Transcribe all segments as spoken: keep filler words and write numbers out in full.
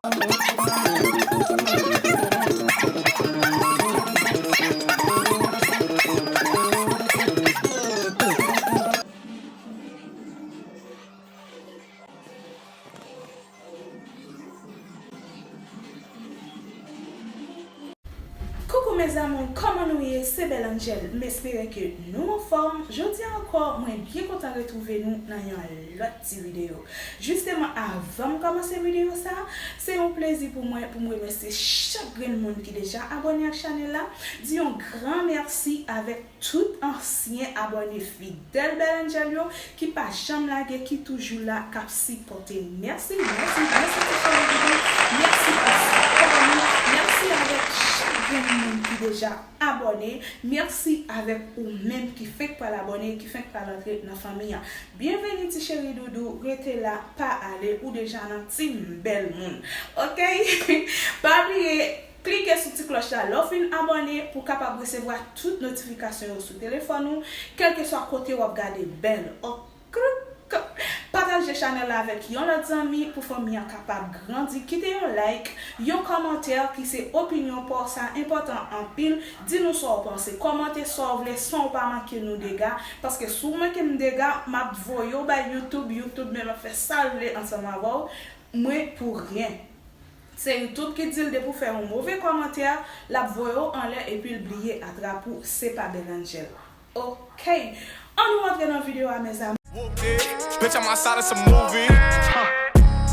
Coucou mes amours, kòman nou ye? Se Belle Angel. M espere ke nou anfòm. Jodi a ankò, mwen byen kontan retwouve nou nan yon lòt ti videyo. Jisteman, avan m kòmanse videyo sa, se yon plezi pou mwen pou m remèsye chak grenn moun ki deja abòne ak chanèl la. Di yon gran mèsi avèk tout ansyen abòne fidèl Belle Angel yo ki pa janm lage, ki toujou la, k ap sipòte m. Mèsi, mèsi, mèsi ti cheri doudou. Mèsi pou sipò nou. Mèsi avèk chak grenn moun ki deja abòne. Mèsi avèk ou menm ki fenk pral abòne, ki fenk pral antre nan fanmi an. Byenveni ti cheri doudou, rete la, pa ale, ou deja nan team bèl moun. Oke? Pa bliye, klike sou ti klòch la lè w fin abòne pou w kapab resevwa tout notifikasyon yo sou telefòn ou, kèlkeswa kote w ap gade Belle. Ok? Pataje chanèl la avèk yon lòt zanmi pou fanmi an kapab grandi. Kite yon like, yon kòmantè ki se opinyon pa w, sa enpòtan anpil. Di nou sa w panse, kòmante sa w vle san w pa manke nou dega, paske si w manke m dega, m ap voye w bay YouTube, YouTube menm ap fè sa l vle ansanm avè w, mwen pou ryen. Se YouTube ki di l depi w fè yon move kòmantè, l ap voye w anlè epi l bliye atrap ou, se pa Belle Angel. Ok, ann nou rantre nan videyo a, mezanmi. Bitch, I'm outside of some movie.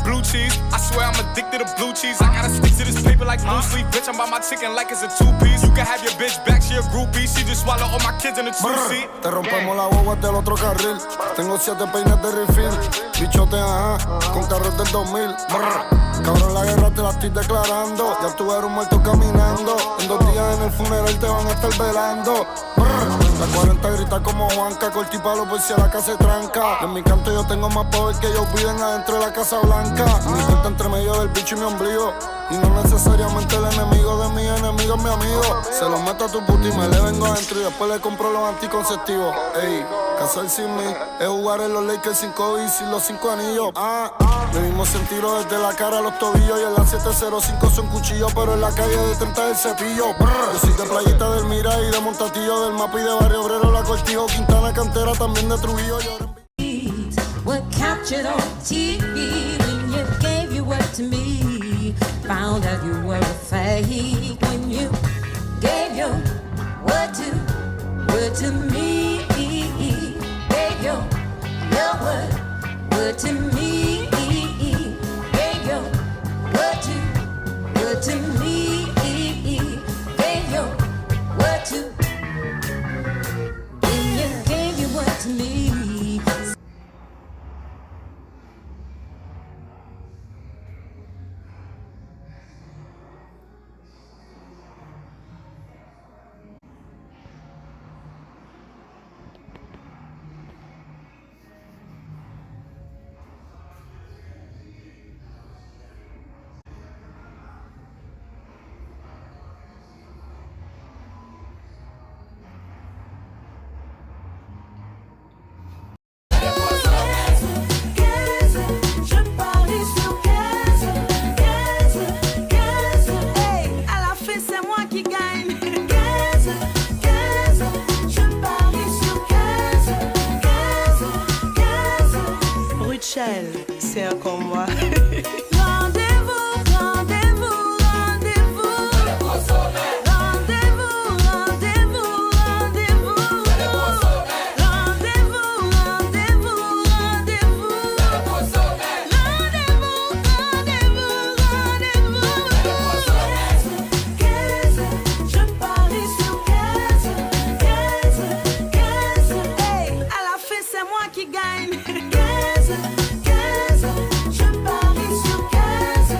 Blue cheese, I swear I'm addicted to blue cheese. I gotta stick to this paper like blue sleep. Bitch, I'm by my chicken like it's a two piece. You can have your bitch back, she a groupie. She just swallow all my kids in a two seat. Te rompemos la guagua del otro carril. Tengo siete peines de refill. Bichote, ajá, con carros del dos mil. Brr. Cabrón, la guerra te la estoy declarando. Ya tú eres un muerto caminando. En dos días en el funeral te van a estar velando. Brr. La cuarenta grita como Juanca. Corta y palo por si la casa se tranca. En mi canto yo tengo más poder que ellos viven adentro de la Casa Blanca. Mi puerta entre medio del bicho y mi ombligo. Y no necesariamente el enemigo de mi enemigo es mi amigo. Se lo meto a tu puta y me le vengo adentro y después le compro los anticonceptivos. Ey, casar sin mí es jugar en los Lakers sin Kobe y sin los cinco anillos. Ah, vivimos sin tiro desde la cara a los tobillos y en la siete cero cinco son cuchillos, pero en la calle de treinta es el cepillo. Brr. Yo soy de Playita del Mira y de Montatillo, del Mapa y de Barrio Obrero, La Cortijo, Quintana, Cantera, también de Trujillo. Yo Were captured on T V when you gave your word to me. Found out you were a fake when you gave your word to, word to me. Gave your, your word, word to me. Gave your word to, word to me. Gave your word to, gave your, gave your word to me. Quinze, je parie sur quinze, quinze, quinze. Hey, à la fin, c'est moi qui gagne. Quinze, quinze, je parie sur quinze, quinze, quinze. Rutshelle, c'est encore moi. Rendez-vous, rendez-vous, rendez-vous. Rendez-vous, rendez-vous, rendez-vous. Rendez-vous, rendez-vous, rendez-vous. Rendez-vous, rendez-vous, rendez-vous. Quinze, je parie sur quinze, quinze, quinze. Hey, à la fin, c'est moi qui gagne. Quinze, quinze, je parie sur quinze,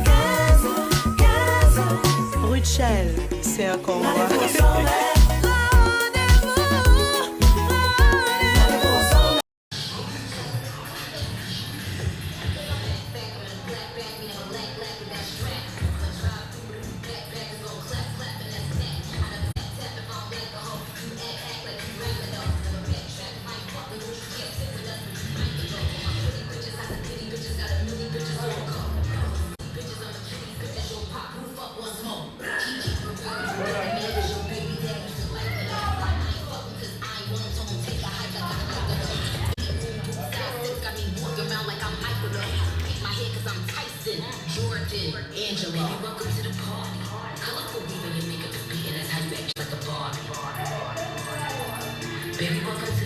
quinze, quinze. Rutshelle, c'est encore moi. Rendez-vous, rendez-vous. Jordan, Angelo. Baby, welcome to the party. Colorful weave and your makeup is beating. That's how you act like a Barbie. Baby, welcome